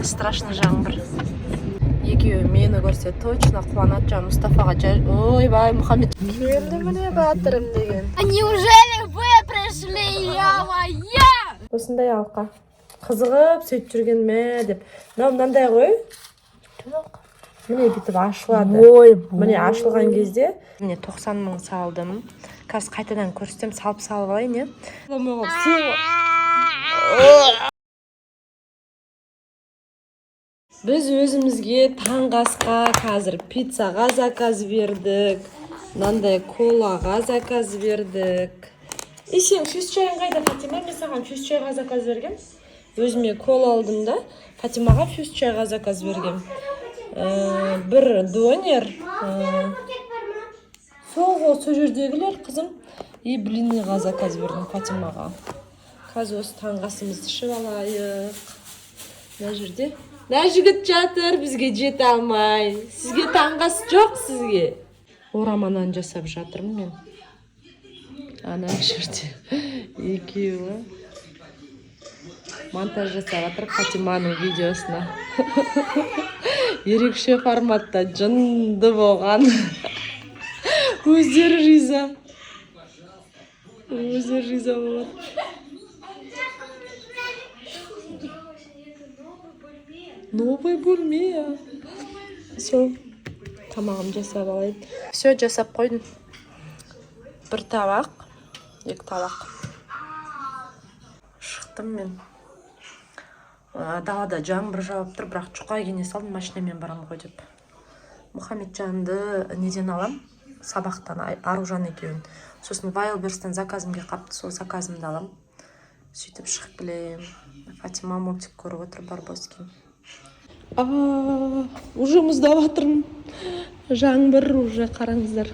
Страшно жаңбыр. Екеуі мені көрсе, точно қуанады. Жаңа Мұстафаға ойбай, Мұхаммед келді, міне, батырым деген. А неужели вы пришли, я-моя? Осындай алқа қызығып сөйтіп жүрген ме деп. Мынау мынандай ғой, міне, бүйтіп ашылады. Ой. Міне, ашылған кезде, міне, 90 000 салдым. Қазір қайтадан көрсетемін, салып салып алайын, иә. Сен біз өзімізге таңғы асқа қазір пиццаға заказ бердік, мынандай колаға заказ бердік. И сен фьюз чайың қайда, Фатима? Мен саған фьюз чайға заказ бергем. Өзіме кола алдым да, Фатимаға фьюз чайға заказ бергем. Бір донер, сол ғой, сол жердегілер, қызым. И блиныға заказ бердім Фатимаға. Қазір осы таңғы асымызды ішіп алайық. Мына жерде мына жігіт жатыр, бізге жете алмай. Сізге таңғы ас жоқ, сізге ораманан жасап жатырмын мен. Ана жерде екеуі монтаж жасап жатыр Фатиманың видеосына. Ерекше форматта, жынды болған. Өздері риза, өздері риза болады. Новый бөлме. Все, тамағымды жасап алайын. Все, жасап қойдым. Бір табақ, екі табақ. Шықтым мен. Далада жаңбыр жауып тұр, бірақ жұқа киіне салдым, машинамен барамын ғой деп. Мұхамеджанды неден алам? Сабақтан, Аружан екеуін. Сосын Вайлдберристен заказым келіп қапты, сол заказымды алам. Сөйтіп шығып келемін. Фатима мультик көріп отыр, Барбоскин. А, уже мұздап жатырмын. Жаңбыр уже, қараңыздар.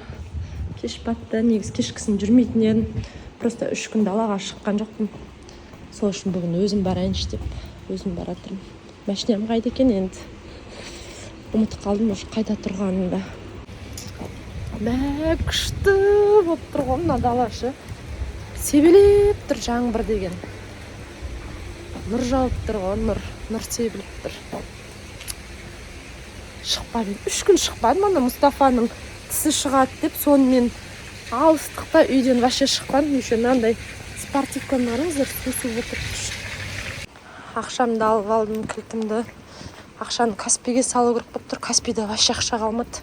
Кеш батты, негізі кешкісін жүрмейтін едім. Просто 3 күн далаға шыққан жоқпын. Сол үшін бүгін өзім барайыншы деп өзім баратырмын. Машинам қайда екен енді? Ұмытып қалдым уже қайда тұрғанын да. Мә, күшті болып тұр ғой мына дала ше. Себелеп тұр жаңбыр деген. Нұр жауып тұр ғой, нұр, нұр себіліп тұр. Шықпадым, 3 күн шықпадым. Ана Мұстафаның тісі шығады деп, сонымен алыстықта үйден вообще шықпадым. Еще мынандай спортивканы қараңыздар, су су болып тұр. Ақшамды алып алдым, кілтімді. Ақшаны Каспиге салу керек болып тұр, Каспиде вообще ақша қалмады.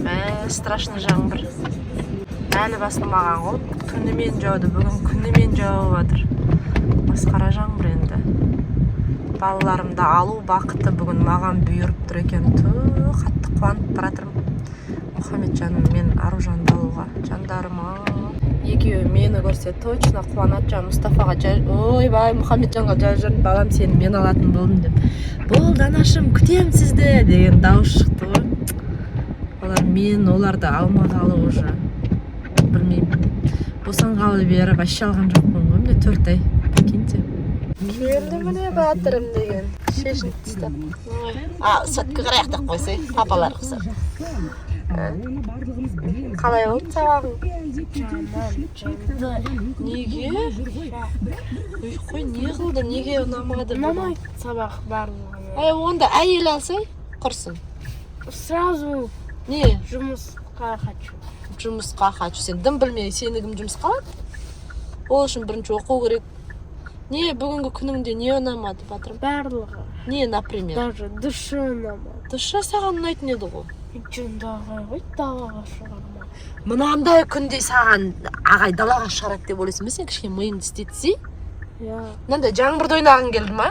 Мә, страшно жаңбыр әлі басылмаған ғой. Түнімен жауды, бүгін күнімен жауып жатыр. Масқара жаңбыр. Енді балаларымды алу бақыты бүгін маған бұйырып тұр екен. Ту, қатты қуанып бара жатырмын Мұхамеджан мен Аружанды алуға. Жандарым ау, екеуі мені көрсе, точно қуанады. Жаңа Мұстафаға ойбай, Мұхамеджанға жазып жібердім: «Балам, сені мен алатын болдым», — деп. «Болды, анашым, күтемін сізді», — деген дауыс шықты ғой. Олар мен оларды алмағалы уже, білмеймін, босанғалы бері вообще алған жоқпын ғой. Міне, 4 ай, прикиньте. Келді, міне, батырым деген. Шешініп тастап, а сыртқы қарай ақтап қойсай, папалар ұқсап. Қалай болды сабағың? Неге? Ой, қой, не қылды, неге ұнамады? Ұнамайды сабақ барлығына. Әй, онда әйел алсай, құрсын. Сразу Не? Жұмысқа хочу. Жұмысқа хочу. Сен дым білмей, сені кім жұмысқа алады? Ол үшін бірінші оқу керек. Не, бүгінгі күніңде не ұнамады, батырым? Барлығы. Не, например? Даже душы ұнамады. Душы саған ұнайтын еді ғой. Өйткені ағай ғой далаға шығармады. Мынандай күнде саған ағай далаға шығарады деп ойлайсың ба? Сен кішкене миыңды істетсей. Иә. Мынандай жаңбырда ойнағың келді ма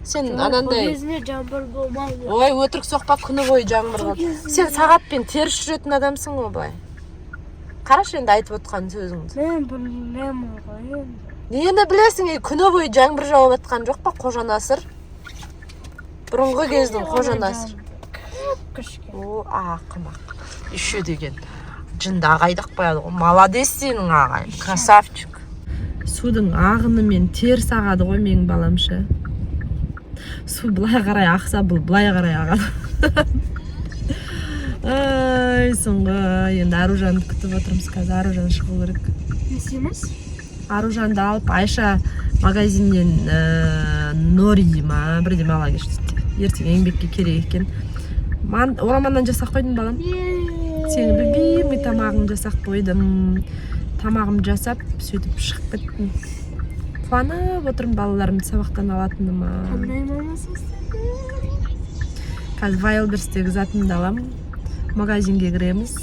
сен? Анандай Кезінде жаңбыр болмайды. Ой, өтірік соқпа, күні бойы жаңбыр Сол болды. кезінде- Сен сағатпен теріс жүретін адамсың ғой. Былай қарашы енді, айтып отқан сөзіңді. Мен білмеймін ғой енді. Нені білесің, ей? Күні бойы жаңбыр жауып жатқан жоқ па? Қожанасыр, бұрынғы кездің Қожанасыр. Кішкене. О, ақымақ еще деген. Жынды ағай деп қояды ғой. Молодец, сенің ағайың красавчик. Судың ағынымен теріс ағады ғой менің балам ше. Су былай қарай ақса, бұл былай қарай ағады. Ай, соңғы енді Аружанды күтіп отырмыз. Қазір Аружан шығу керек. Не істейміз? Аружанды алып, Айша Магазиннен нори ма, бірдеме ала келші дейді. Ертең еңбекке керек екен. Ораманнан жасап қойдым, балам. Сенің любимый тамағыңды жасап қойдым. Тамағымды жасап, сөйтіп шығып кеттім. Қуанып отырмын балаларымды сабақтан алатыныма. Қандай мамасың сен? Қазір Вайлдберристегі затымды аламын, магазинге кіреміз.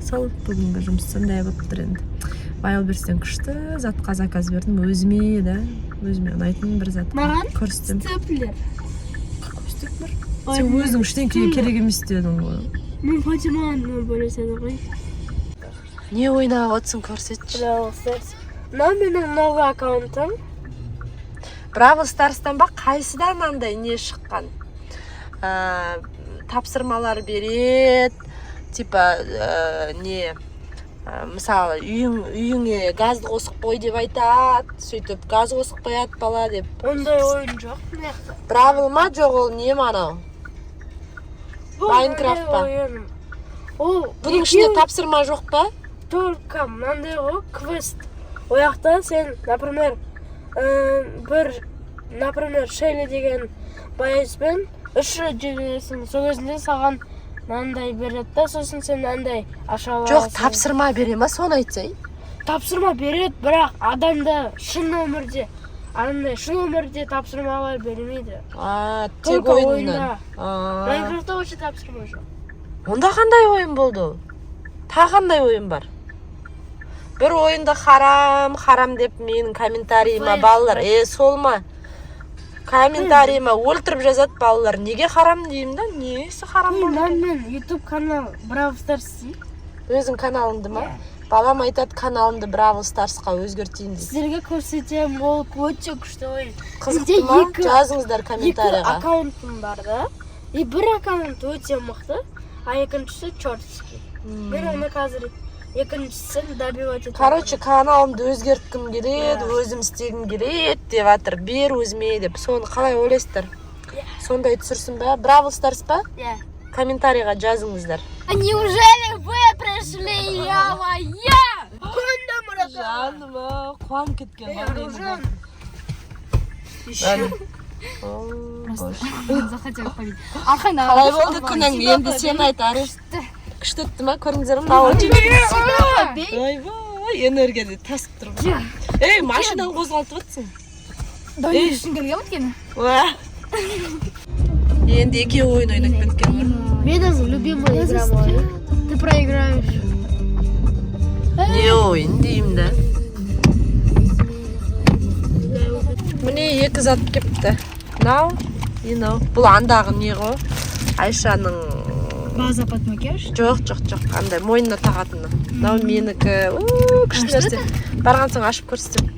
Сол, бүгінгі жұмыс сондай болып тұр енді. Вайлдберристен күшті затқа заказ бердім өзіме да, өзіме ұнайтын бір зат. Маған Көрсетемін. степлер. Какой степлер? Сен өзің ештеңкеге керек емес дедің ғой. Мен Фатиманы бөлеседі ғой. Не ойнап отырсың, көрсетші. Бравл Старс. Мынау менің новый аккаунтым. Бравл Старстан ба? Қайсыдан андай не шыққан, тапсырмалар береді, типа не, мысалы, үйіңе газды қосып қой деп айтады, сөйтіп газ қосып қояды бала деп. Ондай ойын жоқ мына жақта. Бравл ма? Жоқ, ол не ма анау? Бұл Майнкрафт па? мынандай ойын. Ол Бұның ішінде тапсырма жоқ па? Только мынандай ғой, квест. Ол жақта сен, например, бір, например, Шелли деген боецпен үш рет жеңесің. Сол кезінде саған мынандай береді да, сосын сен мынандай аша аласың. Жоқ, тапсырма бере ма, соны айтсай. Тапсырма береді, бірақ адамда шын өмірде андай, шын өмірде тапсырмалар бермейді. А, тек Только ойыннан. ойында. А, Майнкрафтта вообще тапсырма жоқ. Онда қандай ойын болды ол? Тағы қандай ойын бар? Бір ойынды харам харам деп менің комментарийіма Флэш. балалар, сол ма, комментарийіма өлтіріп жазады балалар. Неге харам деймін да, несі харам болды екен? Мен YouTube канал Бравл Старс деймін. Өзің каналыңды ма? Балам айтады, каналымды Бравл Старсқа өзгертейін дейді. Сіздерге көрсетемін, ол өте күшті ойын. Қызықты Менде ма? екі Жазыңыздар екі комментарийға. аккаунтым бар да, и бір аккаунт өте мықты, а екіншісі черский. Мен оны қазір екіншісін добивать етіп. Короче, каналымды өзгерткім келеді, Иә. өзім істегім келеді деп жатыр, бер өзіме деп. Соны қалай ойлайсыздар? Сондай түсірсін ба, Бравл Старс па? Иә. Комментарийға жазыңыздар. А неужели вы пришли, я моя? Жаным, қуанып кеткен. Аружан. Захотел побить. Архан, Қалай болды күнің? Енді сен айт, Ару. Күшті өтті ма? Көрдіңіздер ме, мынау? Ойбай, энергия тасып тұр ғой. Ей, машинаны қозғалтып жатсың. Да, не үшін келген өйткені. Уа. Енді екеуі ойын ойнап кеткен ғой. Менің любимая игра моя. Ты проиграешь. Не ойын деймін да. Міне, екі зат кепті, мынау и мынау. Бұл андағы не ғой, Айшаның. База под макияж. Жоқ, жоқ, жоқ, андай мойнына тағатыны. Мынау менікі. У, күшті нәрсе. Барған соң ашып көрсетемін.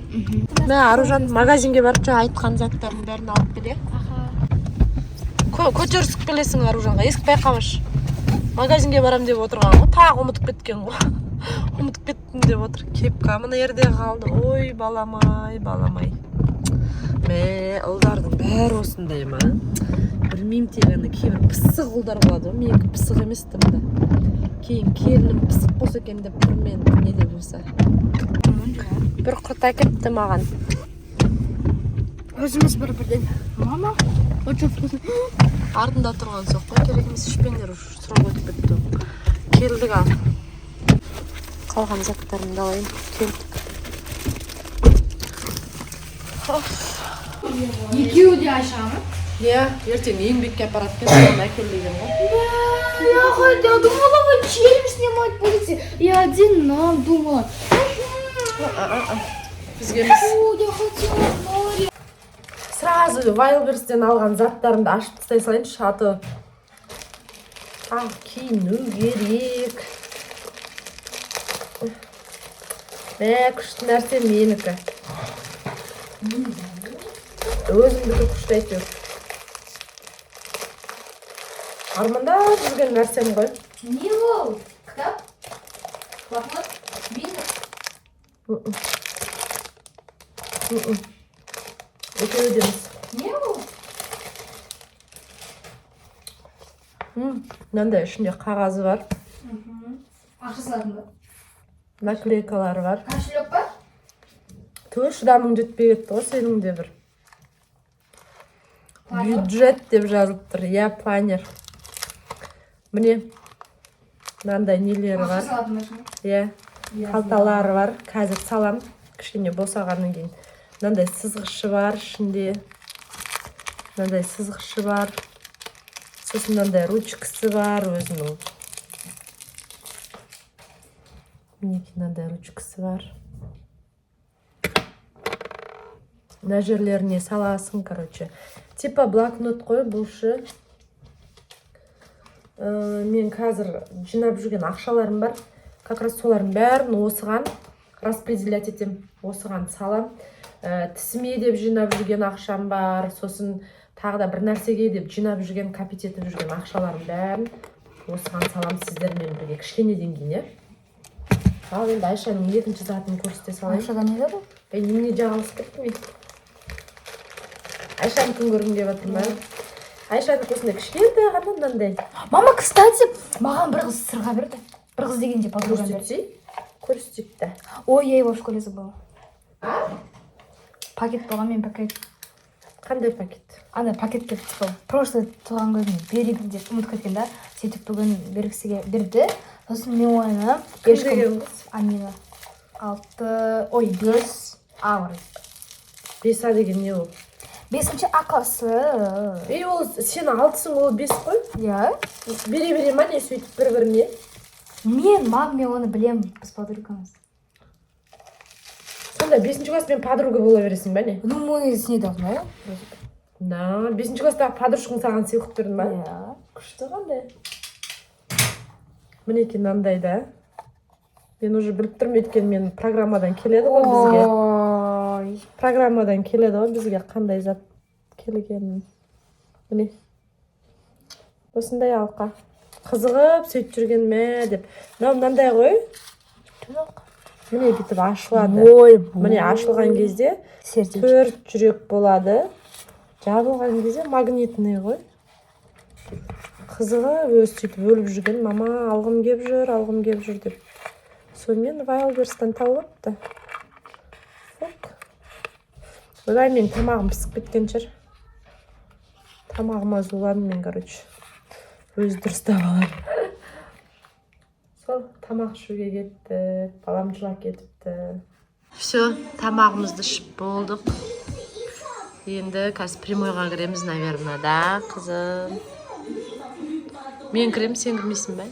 Мә, Аружан, магазинге барып жаңа айтқан заттардың бәрін алып кел, иә. Көтерісіп келесің Аружанға, есік байқамашы. Магазинге барам деп отырған ғой, тағы ұмытып кеткен ғой. Ұмытып кеттім деп отыр. Кепка мына жерде қалды. Ой, балам ай, балам ай. Мә, ұлдардың бәрі осындай ма, білмеймін. Тек ана кейбір пысық ұлдар болады ғой, менікі пысық емес тым да. Кейін келінім пысық болса екен деп тұрмын енді, не де болса. Бір құрт әкеліпті маған. Өзіміз бір бірден. Мама. Очень вкусно. Артында тұрған соқ қой, керек емес, ішпеңдер, уже срок өтіп кетті. Келдік ал. Қалған заттарымды алайын. Келдік. Екеуі де Айша ма? Иә, ертең еңбекке апарады екен, соны әкел деген ғой. Я хотела, думала, вы челлендж снимать будете. Я один нам думала. Бізге емес. Фу, я хотела море. Сразу Вайлдберристен алған заттарымды ашып тастай салайыншы, а то киіну керек. Мә, күшті нәрсе менікі. Өзімдікі күшті әйтеуір. Армандап жүрген нәрсем ғой. Не ол? Кітап? Блокнот? Бизнес? Мм. Мм. Екеуі де емес. Не ол? Мынандай ішінде қағазы бар. Ақша салатын ба? Наклейкалары бар. Кошелек па? Ту, шыдамың жетпей кетті ғой сенің де бір. Бюджет деп жазылып тұр, иә, планер. Міне, мынандай нелері бар. Иә, қалталары бар. Қазір салам, кішкене босағаннан кейін. Мынандай сызғышы бар ішінде. Мынандай сызғышы бар. Сосын мынандай ручкасы бар өзінің. Мінекей, мынандай ручкасы бар. Мына жерлеріне саласың, короче. Типа блокнот қой бұл шы. Мен қазір жинап жүрген ақшаларым бар. Как раз солардың бәрін осыған распределять етем. Осыған салам. Тісіме деп жинап жүрген ақшам бар. Сосын тағы да бір нәрсеге деп жинап жүрген, копить етіп жүрген ақшаларым бәрін осыған салам сіздермен бірге кішкенеден кейін, иә. Ал енді Айшаның екінші затын көрсете салайын. Айшадан не деді? Ей, немене жағаласып кеттім мен? Айшанікін көргім келіп жатыр ма? Айшанікі осындай кішкентай ғана мынандай. Мама, кстати, маған бір қыз сырға берді. Бір қыз дегенде подругам берді. Көрсетсей, көрсетейік та. Ой, я его в школе забыла. Пакет болған, мен пакет. Қандай пакет? Ана пакет деп, типа, прошлый туған күніне берейін деп ұмытып кеткен да. Сөйтіп бүгін бергісі берді. Сосын мен оны Кім ешкім деген қыз? Амина. Алты, ой, бес А вроде. 5А деген не ол? Бесінші А классы. Ей, ол сен алтысың, ол бес қой. Иә. Бере бере ма не сөйтіп бір біріне? Мен, мам, мен оны білемін, біз подругамыз. Сонда бесінші класспен подруга бола бересің ба не? Ну, мы с ней давно вроде бы. На, бесінші класстағы подружкаң саған сыйлық берді ма? Иә. Күшті қандай. Мінекей, мынандай да. Мен уже біліп тұрмын, өйткені мен программадан келеді ғой бізге. Ой. Программадан келеді ғой бізге қандай зат келгенін. Міне. Осындай алқа. Қызығып сөйтіп жүрген ме деп. Мынау мынандай ғой. Міне, бүйтіп ашылады. Ой, Міне, ашылған кезде сердечко. төрт жүрек болады. Жабылған кезде магнитный ғой. Қызығып өзі сөйтіп өліп жүрген, мама, алғым кеп жүр, алғым кеп жүр деп. Сонымен Вайлдберристен тауып алыпты. Фук. Ойбай, менің тамағым пісіп кеткен шығар. Тамағыма зуладым мен, короче. Өзі дұрыстап алады. Сол тамақ ішуге кеттік. Балам жылап кетіпті. Все, тамағымызды ішіп болдық. Енді қазір прямойға кіреміз, наверное, да, қызым? Мен кіремін, сен кірмейсің бе?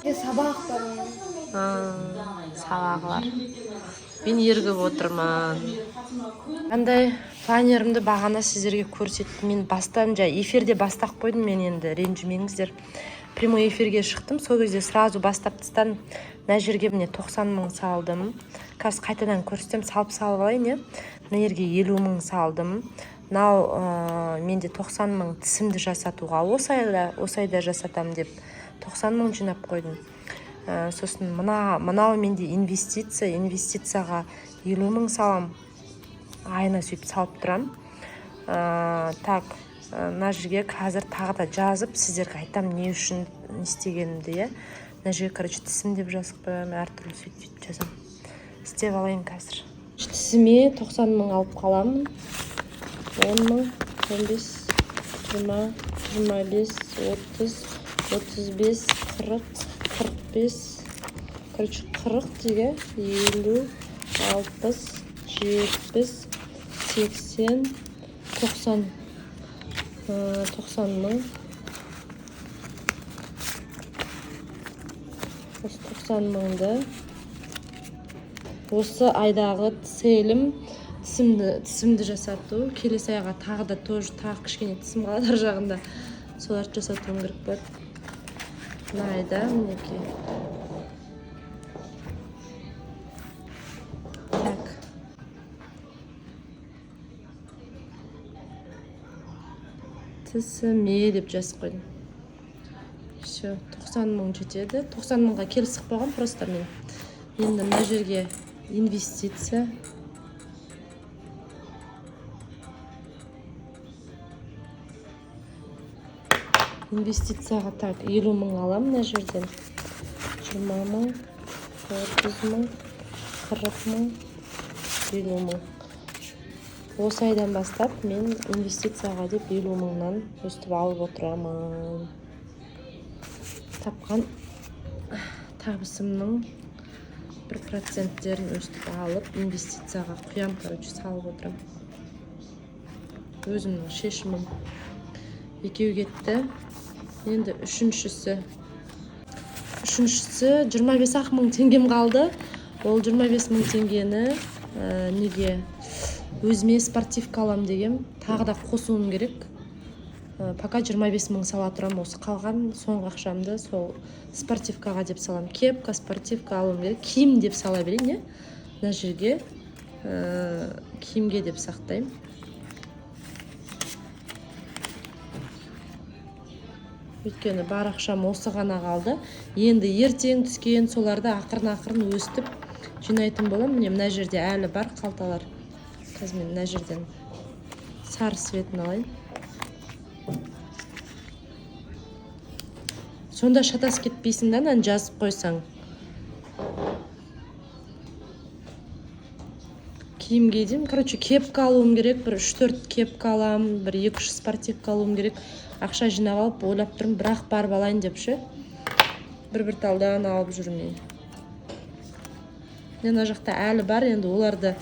Сабақ бар. А, сабағы бар. Мен ерігіп отырмын. Қандай планерімді бағана сіздерге көрсеттім. Мен бастан жай эфирде бастап қойдым мен, енді ренжімеңіздер. Прямой эфирге шықтым, сол кезде сразу бастап тастадым. Мына жерге, міне, 90 мың салдым. Қазір қайтадан көрсетемін, салып салып алайын, иә. Мына жерге 50 мың салдым. Мынау менде 90 мың тісімді жасатуға осы айда жасатамын деп 90 мың жинап қойдым. Сосын мынау менде инвестиция, инвестицияға 50 мың салам. Айына сөйтіп салып тұрамын. Так, мына жерге қазір тағы да жазып сіздерге айтамын не үшін не істегенімді, иә. Мына жерге, короче, тісім деп жазып қоямын, әртүрлі сөйтіп сөйтіп жазамын. Істеп алайын қазір. Тісіме 90 мың алып қаламын. 10 мың, 15, 20, 25, 30, 35, 40, 45, короче, 40 деген, 50, 60, 70, 80, 90, 90 мың. Осы 90 мыңды осы айдағы целім тісімді жасату. Келесі айға тағы да тоже тағы кішкене тісім қалады ар жағында, соларды жасатуым керек болады. Мына айда, мінекей, так, тісіме деп жазып қойдым. Все, 90 мың жетеді. 90 мыңға келісіп қойғам просто мен. Енді мына жерге инвестиция. Инвестицияға, так, 50 мың аламын мына жерден. 20 мың, 30 мың, 40 мың, 50 000. Осы айдан бастап мен инвестицияға деп 50 000-нан өстіп алып отырамын. Тапқан табысымның бір проценттерін өстіп алып, инвестицияға құям, короче, салып отырамын. Өзімнің шешімім. Екеу кетті, енді үшіншісі 25 ақ мың теңгем қалды. Ол 25 мың теңгені неге, өзіме спортивка алам дегем, тағы да қосуым керек. Пока 25 мың сала тұрамын. Осы қалған соңғы ақшамды сол спортивкаға деп саламын. Кепка, спортивка алуым керек. Киім деп сала берейін, иә, мына жерге киімге деп сақтаймын. Өйткені бар ақшам осы ғана қалды. Енді ертең түскен соларды ақырын ақырын өстіп жинайтын боламын. Міне, мына жерде әлі бар қалталар. Қазір мен мына жерден сары цветін алайын. Сонда шатасып кетпейсің да, мынаны жазып қойсаң. Киімге деймін, короче, кепка алуым керек. Бір үш төрт кепка аламын, бір екі үш спортивка алуым керек. Ақша жинап алып, ойлап тұрмын, бірақ барып алайын деп ше, бір бір талдан алып жүрмей. Мына жақта әлі бар. Енді оларды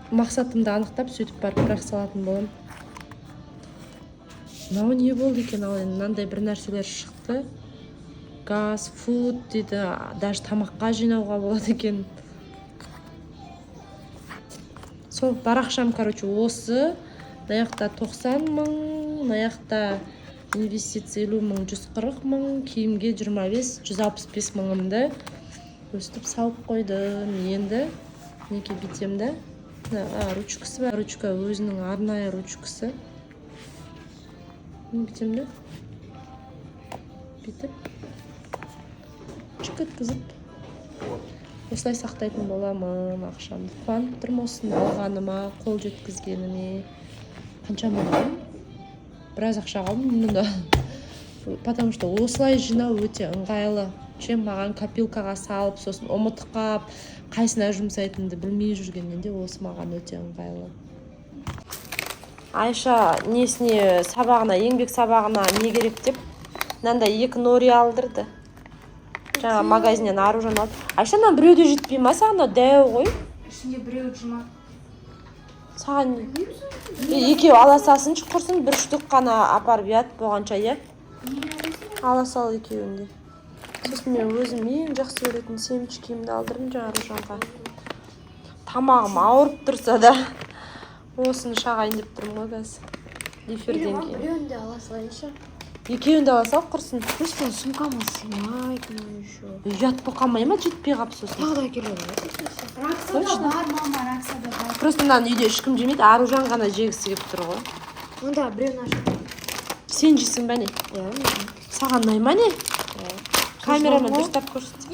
мақсатымды анықтап, сөйтіп барып бірақ салатын боламын. Мынау не болды екен? Ал енді мынандай бір нәрселер шықты. Gas, food дейді, даже тамаққа жинауға болады екен. Сол бар ақшам, короче, осы. Мына жақта 90 000, мына жақта инвестиция 50 000, 140 000, киімге 25, 165 мыңымды өстіп салып қойдым. Енді мінекей, бүйтемін да. Мына, ручкасы бар, ручка, өзінің арнайы ручкасы. Міне, бүйтемін да, бүйтіп чик еткізіп, осылай сақтайтын боламын ақшамды. Қуанып тұрмын осыны алғаныма, қол жеткізгеніме. Қанша мың алдым? Біраз ақша алдым мұнда, потому что осылай жинау өте ыңғайлы, чем маған копилкаға салып, сосын ұмытып қалып, қайсына жұмсайтынымды білмей жүргеннен де осы маған өте ыңғайлы. Айша несіне, сабағына, еңбек сабағына не керек деп, мынандай екі нори алдырды жаңа магазиннен. Аружан алды. Айша, мына біреу де жетпей ма саған? Мынау дәу ғой. Ішінде біреу жұма. Саған екеу ала салсыншы, құрсын, бір штук қана апарып ұят болғанша, иә, ала сал екеуін де. Сосын мен өзім ең жақсы көретін семечкемді алдырдым жаңа Аружанға. Тамағым ауырып тұрса да, осыны шағайын деп тұрмын ғой қазір эфирден кейін. Біреуін де ала салайыншы. Екеуін де ала сал, құрсын. Просто сумкама сыймайды еще. Ұят болып қалмай ма, жетпей қалып сосын? Тағы да әкеліп. Раксада бар, мама, Раксада бар. Просто мынаны үйде ешкім жемейді, Аружан ғана жегісі келіп тұр ғой. Онда біреуін ашып. Сен жейсің ба, не? Иә. Саған ұнай ма, не? Камерамен дұрыстап көрсет.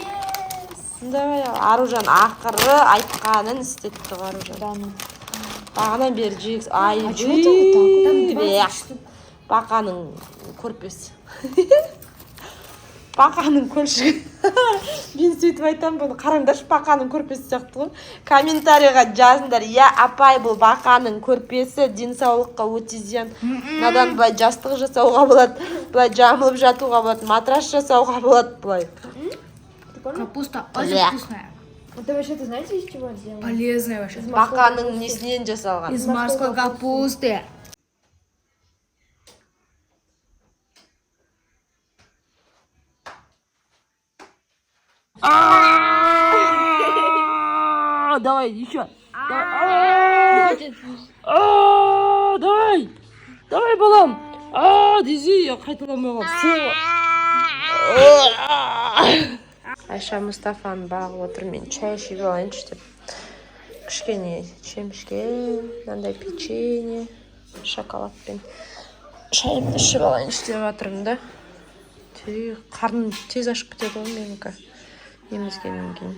Давай, Аружан ақыры айтқанын істетті ғой. Аружан Да, ну. бағанадан бері жегісі. Ай. А чё это вот так? Там 20 штук. Бақаның көрпесі, бақаның көлшігі. Мен сөйтіп айтамын бұны. Қараңдаршы, бақаның көрпесі сияқты ғой. Комментарийға жазыңдар: иә, апай, бұл бақаның көрпесі, денсаулыққа өте зиян. Мынадан былай жастық жасауға болады, былай жамылып жатуға болады, матрас жасауға болады былай. Капуста очень Бля. вкусная. Это вообще, ты знаете, из чего сделано? Полезная вообще. Бақаның несінен жасалған? Из морской капусты. Давай еще. Давай, давай, балам, а десе, қайталамай қалды. Айша Мұстафаны бағып отыр, мен шай ішіп алайыншы деп. Кішкене шемішке, мынандай печенье шоколадпен шайымды ішіп алайыншы деп жатырмын да. Түй, қарным тез ашып кетеді ғой менікі емізгеннен кейін.